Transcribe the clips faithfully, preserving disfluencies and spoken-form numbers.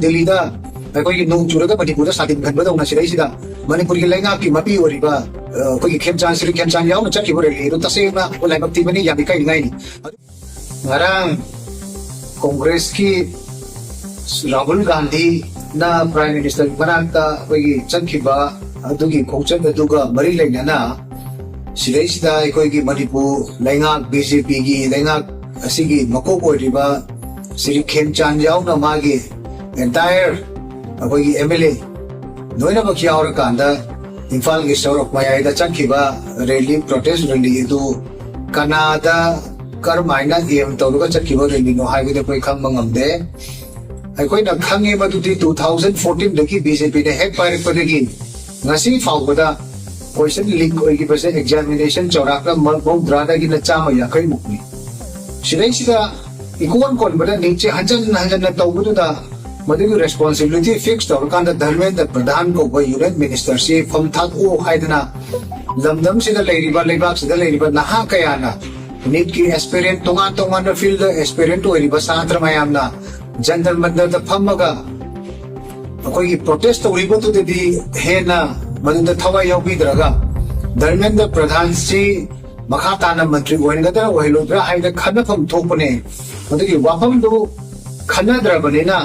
ꯗꯦꯜꯂꯤꯗ ꯑꯩꯈꯣꯏꯒꯤ ꯅꯣꯡ ꯆꯨꯔꯒ ꯃꯅꯤꯄꯨꯔꯗ ꯁꯥꯇꯤꯟ ꯈꯟꯕꯗꯧꯅ ꯁꯤꯗꯩꯁꯤꯗ ꯃꯅꯤꯄꯨꯔꯒꯤ ꯂꯩꯉꯥꯛꯀꯤ ꯃꯄꯤ ꯑꯣꯏꯔꯤꯕ, ꯑ, ꯑꯩꯈꯣꯏꯒꯤ ꯈꯦꯝꯆꯥꯟ, ꯁ꯭ꯔꯤ ꯈꯦꯝꯆꯥꯟ ꯌꯥꯎꯅ ꯆꯠꯈꯤꯕ ꯔꯦꯂꯤ ꯑꯗꯨ ꯇꯁꯦꯡꯅ ꯂꯥꯏꯕꯛ ꯊꯤꯕꯅꯤ, ꯌꯥꯝ ꯏꯀꯥꯏꯅꯤꯡꯉꯥꯏꯅꯤ꯫ ꯉꯔꯥꯡ ꯀꯣꯡꯒ꯭ꯔꯦꯁꯀꯤ ꯔꯥꯍꯨꯜ ꯒꯥꯟꯙꯤꯅ ꯄ꯭ꯔꯥꯏꯝ ꯃꯤꯅꯤꯁꯇꯔꯒꯤ ꯃꯅꯥꯛꯇ ꯑꯩꯈꯣꯏꯒꯤ ꯆꯠꯈꯤꯕ ꯑꯗꯨꯒꯤ ꯈꯣꯡꯆꯠ ꯑꯗꯨꯒ ꯃꯔꯤ ꯂꯩꯅꯅ ꯁꯤꯗꯩꯁꯤꯗ ꯑꯩꯈꯣꯏꯒꯤ ꯃꯅꯤꯄꯨꯔ ꯂꯩꯉꯥꯛ, ꯕꯤ ꯖꯦ ꯄꯤꯒꯤ ꯂꯩꯉꯥꯛ ꯑꯁꯤꯒꯤ ꯃꯀꯣꯛ ꯑꯣꯏꯔꯤꯕ ꯁ꯭ꯔꯤ ꯈꯦꯝꯆꯥꯟ ꯌꯥꯎꯅ ꯃꯥꯒꯤ ꯑꯦꯟꯇꯥꯌꯔ ꯑꯩꯈꯣꯏꯒꯤ ꯑꯦꯝ ꯑꯦꯜ ꯑꯦ ꯂꯣꯏꯅꯃꯛ ꯌꯥꯎꯔꯀꯥꯟꯗ ꯏꯝꯐꯥꯜꯒꯤ ꯁꯣꯔꯣꯛ ꯃꯌꯥꯏꯗ ꯆꯠꯈꯤꯕ ꯔꯦꯂꯤ, ꯄ꯭ꯔꯣꯇꯦꯁ ꯔꯦꯂꯤ ꯑꯗꯨ ꯀꯅꯥꯗ ꯀꯔꯝꯍꯥꯏꯅ ꯑꯦꯝ ꯇꯧꯔꯒ ꯆꯠꯈꯤꯕ ꯔꯦꯂꯤꯅꯣ ꯍꯥꯏꯕꯗꯤ ꯑꯩꯈꯣꯏ ꯈꯪꯕ ꯉꯝꯗꯦ꯫ ꯑꯩꯈꯣꯏꯅ ꯈꯪꯉꯤ ꯃꯗꯨꯗꯤ two thousand fourteen ꯗꯒꯤ ꯕꯤ ꯖꯦ ꯄꯤꯅ ꯍꯦꯛ ꯄꯥꯏꯔꯛꯄꯗꯒꯤ ꯉꯁꯤ ꯐꯥꯎꯕꯗ ꯀꯣꯏꯁꯟ ꯂꯤꯛ ꯑꯣꯏꯈꯤꯕꯁꯦ ꯑꯦꯛꯖꯥꯃꯤꯅꯦꯁꯟ ꯆꯥꯎꯔꯥꯛꯅ ꯃ-, ꯃꯧꯗ꯭ꯔꯥꯗꯒꯤꯅ ꯆꯥꯝꯃ ꯌꯥꯡꯈꯩ ꯃꯨꯛꯅꯤ꯫ ꯁꯤꯗꯩꯁꯤꯗ ꯏꯀꯣꯟ ꯀꯣꯟꯕꯗ ꯅꯤꯠꯁꯦ ꯍꯟꯖꯟ ꯍꯟꯖꯟꯅ ꯇꯧꯕꯗꯨꯗ ꯃꯗꯨꯒꯤ ꯔꯦꯁꯄꯣꯟꯁꯤꯕꯤꯂꯤꯇꯤ ꯐꯤꯛꯁ ꯇꯧꯔꯀꯥꯟꯗ ꯙꯔꯃꯦꯟꯗ꯭ꯔ ꯄ꯭ꯔꯙꯥꯟ ꯀꯧꯕ ꯌꯨꯅꯤꯌꯟ ꯃꯤꯅꯤꯁꯇꯔꯁꯤ ꯐꯝ ꯊꯥꯗꯣꯛꯑꯣ ꯍꯥꯏꯗꯅ ꯂꯝꯗꯝꯁꯤꯗ ꯂꯩꯔꯤꯕ, ꯂꯩꯕꯥꯛꯁꯤꯗ ꯂꯩꯔꯤꯕ ꯅꯍꯥ ꯀꯌꯥꯅ ꯅꯤꯠꯀꯤ ꯑꯦꯁꯄꯤꯔꯦꯟ, ꯇꯣꯉꯥꯟ ꯇꯣꯉꯥꯟꯕ ꯐꯤꯜꯗ ꯑꯦꯁꯄꯤꯔꯦꯟ ꯑꯣꯏꯔꯤꯕ ꯁꯥꯇ꯭ꯔ ꯃꯌꯥꯝꯅ ꯖꯟꯇꯔ ꯃꯟꯇꯔꯗ ꯐꯝꯃꯒ ꯑꯩꯈꯣꯏꯒꯤ ꯄ꯭ꯔꯣꯇꯦꯁ ꯇꯧꯔꯤꯕꯗꯨꯗꯗꯤ ꯍꯦꯟꯅ ꯃꯗꯨꯗ ꯊꯋꯥꯏ ꯌꯥꯎꯕꯤꯗ꯭ꯔꯒ ꯙꯔꯃꯦꯟꯗ꯭ꯔ ꯄ꯭ꯔꯙꯥꯟꯁꯤ ꯃꯈꯥ ꯇꯥꯅ ꯃꯟꯇ꯭ꯔꯤ ꯑꯣꯏꯍꯟꯒꯗ꯭ꯔꯥ ꯑꯣꯏꯍꯜꯂꯣꯏꯗ꯭ꯔꯥ ꯍꯥꯏꯕꯗ ꯈꯟꯅꯐꯝ ꯊꯣꯛꯄꯅꯦ꯫ ꯃꯗꯨꯒꯤ ꯋꯥꯐꯝꯗꯨ ꯈꯟꯅꯗ꯭ꯔꯕꯅꯤꯅ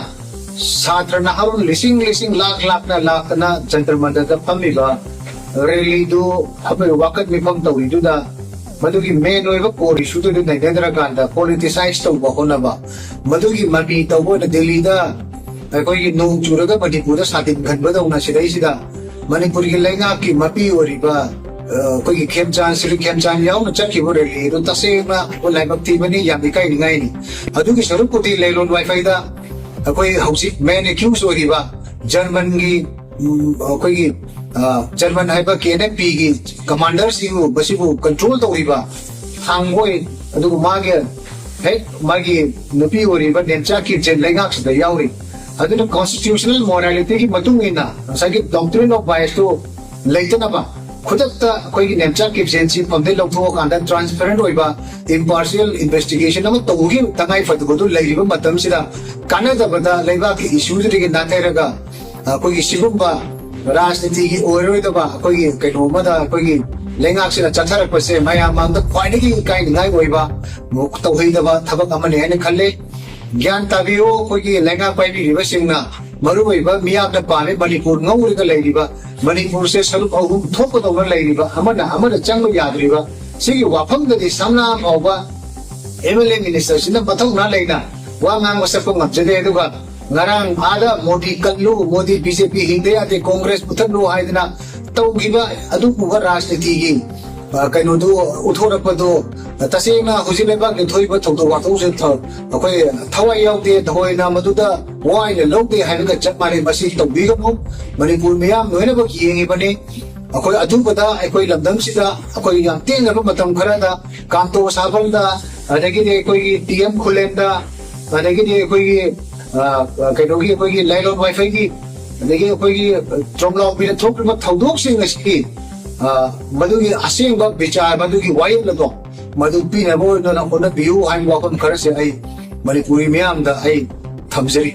ꯁꯥꯇ꯭ꯔ ꯅꯍꯥꯔꯣꯜ ꯂꯤꯁꯤꯡ ꯂꯤꯁꯤꯡ, ꯂꯥꯛ ꯂꯥꯛꯅ ꯂꯥꯛꯇꯅ ꯖꯟꯇꯔ ꯃꯟꯇꯔꯗ ꯐꯝꯃꯤꯕ ꯔꯦꯂꯤꯗꯨ, ꯐꯝꯃꯤꯕ ꯋꯥꯀꯠ ꯃꯤꯐꯝ ꯇꯧꯔꯤꯗꯨꯗ ꯃꯗꯨꯒꯤ ꯃꯦꯟ ꯑꯣꯏꯕ ꯀꯣꯔ ꯏꯁꯨꯗꯨꯗ ꯅꯩꯅꯗ꯭ꯔꯀꯥꯟꯗ ꯄꯣꯂꯤꯇꯤꯁꯥꯏꯁ ꯇꯧꯕ ꯍꯣꯠꯅꯕ, ꯃꯗꯨꯒꯤ ꯃꯃꯤ ꯇꯧꯕ ꯑꯣꯏꯅ ꯗꯦꯜꯂꯤꯗ ꯑꯩꯈꯣꯏꯒꯤ ꯅꯣꯡ ꯆꯨꯔꯒ ꯃꯅꯤꯄꯨꯔꯗ ꯁꯥꯇꯤꯟ ꯈꯟꯕꯗꯧꯅ ꯁꯤꯗꯩꯁꯤꯗ ꯃꯅꯤꯄꯨꯔꯒꯤ ꯂꯩꯉꯥꯛꯀꯤ ꯃꯄꯤ ꯑꯣꯏꯔꯤꯕ, ꯑ, ꯑꯩꯈꯣꯏꯒꯤ ꯈꯦꯝꯆꯥꯟ, ꯁ꯭ꯔꯤ ꯈꯦꯝꯆꯥꯟ ꯌꯥꯎꯅ ꯆꯠꯈꯤꯕ ꯔꯦꯂꯤ ꯑꯗꯨ ꯇꯁꯦꯡꯅ ꯂꯥꯏꯕꯛ ꯊꯤꯕꯅꯤ, ꯌꯥꯝ ꯏꯀꯥꯏꯅꯤꯡꯉꯥꯏꯅꯤ꯫ ꯑꯗꯨꯒꯤ ꯁꯔꯨꯛꯄꯨꯗꯤ ꯂꯩꯂꯣꯟ ꯋꯥꯏꯐꯩꯗ ꯑꯩꯈꯣꯏ ꯍꯧꯖꯤꯛ ꯃꯦꯟ ꯑꯦꯀ꯭ꯌꯨꯁ ꯑꯣꯏꯔꯤꯕ ꯖꯔꯃꯟꯒꯤ, ꯎꯝ, ꯑꯩꯈꯣꯏꯒꯤ, ꯑ, ꯖꯔꯃꯟ ꯍꯥꯏꯕ ꯀꯦ ꯑꯦꯟ ꯑꯦꯐ ꯄꯤꯒꯤ ꯀꯃꯥꯟꯗꯔꯁꯤꯡꯕꯨ ꯃꯁꯤꯕꯨ ꯀꯟꯇ꯭ꯔꯣꯜ ꯇꯧꯔꯤꯕ ꯊꯥꯡꯒꯣꯏ, ꯑꯗꯨꯒ ꯃꯥꯒꯤ ꯍꯦꯛ ꯃꯥꯒꯤ ꯅꯨꯄꯤ ꯑꯣꯏꯔꯤꯕ ꯅꯦꯟꯆꯥ ꯀꯤꯔꯆꯦꯟ ꯂꯩꯉꯥꯛꯁꯤꯗ ꯌꯥꯎꯔꯤ꯫ ꯑꯗꯨꯅ ꯀꯣꯟꯁꯇꯤꯇ꯭ꯌꯨꯁꯅꯦꯜ ꯃꯣꯔꯥꯂꯤꯇꯤꯒꯤ ꯃꯇꯨꯡ ꯏꯟꯅ ꯉꯁꯥꯏꯒꯤ ꯗꯣꯛꯇ꯭ꯔꯤꯟ ꯑꯣꯐ ꯕꯥꯏꯁꯇꯨ ꯂꯩꯇꯅꯕ ꯈꯨꯗꯛꯇ ꯑꯩꯈꯣꯏꯒꯤ ꯅꯦꯝꯆꯥ ꯀꯤꯞꯖꯦꯟꯁꯤ ꯐꯝꯗꯩ ꯂꯧꯊꯣꯛꯑꯀꯥꯟꯗ transparent ꯑꯣꯏꯕ impartial investigation ꯑꯃ ꯇꯧꯕꯒꯤ ꯇꯉꯥꯏ ꯐꯗꯕꯗꯨ ꯂꯩꯔꯤꯕ ꯃꯇꯝꯁꯤꯗ, ꯀꯥꯟꯅꯗꯕꯗ ꯂꯩꯕꯥꯛꯀꯤ ꯏꯁꯨꯗꯨꯗꯒꯤ ꯅꯥꯊꯩꯔꯒ ꯑꯩꯈꯣꯏꯒꯤ ꯁꯤꯒꯨꯝꯕ ꯔꯥꯖꯅꯤꯇꯤꯒꯤ ꯑꯣꯏꯔꯣꯏꯗꯕ ꯑꯩꯈꯣꯏꯒꯤ ꯀꯩꯅꯣ ꯑꯃꯗ ꯑꯩꯈꯣꯏꯒꯤ ꯂꯩꯉꯥꯛꯁꯤꯅ ꯆꯠꯊꯔꯛꯄꯁꯦ ꯃꯌꯥꯝ ꯃꯥꯡꯗ ꯈ꯭ꯋꯥꯏꯗꯒꯤ ꯏꯀꯥꯏꯅꯤꯡꯉꯥꯏ ꯑꯣꯏꯕ ꯇꯧꯍꯩꯗꯕ ꯊꯕꯛ ꯑꯃꯅꯤ ꯍꯥꯏꯅ ꯈꯜꯂꯤ꯫ ꯒ꯭ꯌꯥꯟ ꯇꯥꯕꯤꯌꯨ, ꯑꯩꯈꯣꯏꯒꯤ ꯂꯩꯉꯥꯛ ꯄꯥꯏꯕꯤꯔꯤꯕꯁꯤꯡꯅ ꯃꯔꯨꯑꯣꯏꯕ ꯃꯤꯌꯥꯝꯅ ꯄꯥꯝꯃꯤ ꯃꯅꯤꯄꯨꯔ ꯉꯧꯔꯒ ꯂꯩꯔꯤꯕ, ꯃꯅꯤꯄꯨꯔꯁꯦ ꯁꯔꯨꯛ ꯑꯍꯨꯝ ꯊꯣꯛꯀꯗꯧꯅ ꯂꯩꯔꯤꯕ, ꯑꯃꯅ ꯑꯃꯅ ꯆꯪꯕ ꯌꯥꯗ꯭ꯔꯤꯕ ꯁꯤꯒꯤ ꯋꯥꯐꯝꯗꯗꯤ ꯁꯝꯂꯥ ꯐꯥꯎꯕ MLA ministerꯁꯤꯅ ꯃꯊꯧꯅꯥ ꯂꯩꯅ ꯋꯥ ꯉꯥꯡꯕ ꯆꯠꯄ ꯉꯝꯖꯗꯦ꯫ ꯑꯗꯨꯒ ꯉꯔꯥꯡ ꯑꯥꯗ ꯃꯣꯗꯤ ꯀꯜꯂꯨ, ꯃꯣꯗꯤ BJP ꯍꯤꯡꯗ ꯌꯥꯗꯦ, ꯀꯣꯡꯒ꯭ꯔꯦꯁ ꯃꯨꯊꯠꯂꯨ ꯍꯥꯏꯗꯅ ꯇꯧꯈꯤꯕ ꯑꯗꯨꯒꯨꯝꯕ ꯔꯥꯖꯅꯤꯇꯤꯒꯤ ꯑ, ꯀꯩꯅꯣꯗꯨ ꯎꯠꯊꯣꯔꯛꯄꯗꯣ, ꯇꯁꯦꯡꯅ ꯍꯧꯖꯤꯛ ꯂꯩꯕꯥꯛꯀꯤ ꯊꯣꯛꯏꯕ ꯊꯧꯗꯣꯛ ꯋꯥꯊꯣꯛꯁꯦ ꯊ-, ꯑꯩꯈꯣꯏ ꯊꯋꯥꯏ ꯌꯥꯎꯗꯦ, ꯊꯑꯣꯏꯅ ꯃꯗꯨꯗ ꯋꯥ ꯑꯣꯏꯅ ꯂꯧꯗꯦ ꯍꯥꯏꯕꯒ ꯆꯞ ꯃꯥꯟꯅꯩ꯫ ꯃꯁꯤ ꯇꯧꯕꯤꯒꯅꯨ꯫ ꯃꯅꯤꯄꯨꯔ ꯃꯤꯌꯥꯝ ꯂꯣꯏꯅꯃꯛ ꯌꯦꯡꯉꯤꯕꯅꯤ꯫ ꯑꯩꯈꯣꯏ ꯑꯊꯨꯕꯗ ꯑꯩꯈꯣꯏ ꯂꯝꯗꯝꯁꯤꯗ ꯑꯩꯈꯣꯏ ꯌꯥꯝ ꯇꯦꯟꯅꯕ ꯃꯇꯝ ꯈꯔꯗ ꯀꯥꯟꯇꯣ ꯁꯥꯕꯜꯗ, ꯑꯗꯒꯤꯗꯤ ꯑꯩꯈꯣꯏꯒꯤ ꯇꯤ ꯑꯦꯝ ꯈꯨꯂꯦꯟꯗ, ꯑꯗꯒꯤꯗꯤ ꯑꯩꯈꯣꯏꯒꯤ, ꯑ, ꯀꯩꯅꯣꯒꯤ ꯑꯩꯈꯣꯏꯒꯤ ꯂꯥꯏꯂꯣꯟ ꯋꯥꯏꯐꯩꯒꯤ, ꯑꯗꯒꯤ ꯑꯩꯈꯣꯏꯒꯤ ꯇ꯭ꯔꯣꯝꯂꯥꯎꯕꯤꯗ ꯊꯣꯛꯂꯤꯕ ꯊꯧꯗꯣꯛꯁꯤꯡ ꯑꯁꯤꯒꯤ, ꯑ, ꯃꯗꯨꯒꯤ ꯑꯁꯦꯡꯕ ꯕꯤꯆꯥꯔ, ꯃꯗꯨꯒꯤ ꯋꯥꯌꯦꯜ ꯑꯗꯣ ꯃꯗꯨ ꯄꯤꯅꯕ ꯑꯣꯏꯅ ꯍꯣꯠꯅꯕꯤꯌꯨ ꯍꯥꯏꯕ ꯋꯥꯐꯝ ꯈꯔꯁꯦ ꯑꯩ ꯃꯅꯤꯄꯨꯔꯤ ꯃꯤꯌꯥꯝꯗ ꯑꯩ ꯊꯝꯖꯔꯤ꯫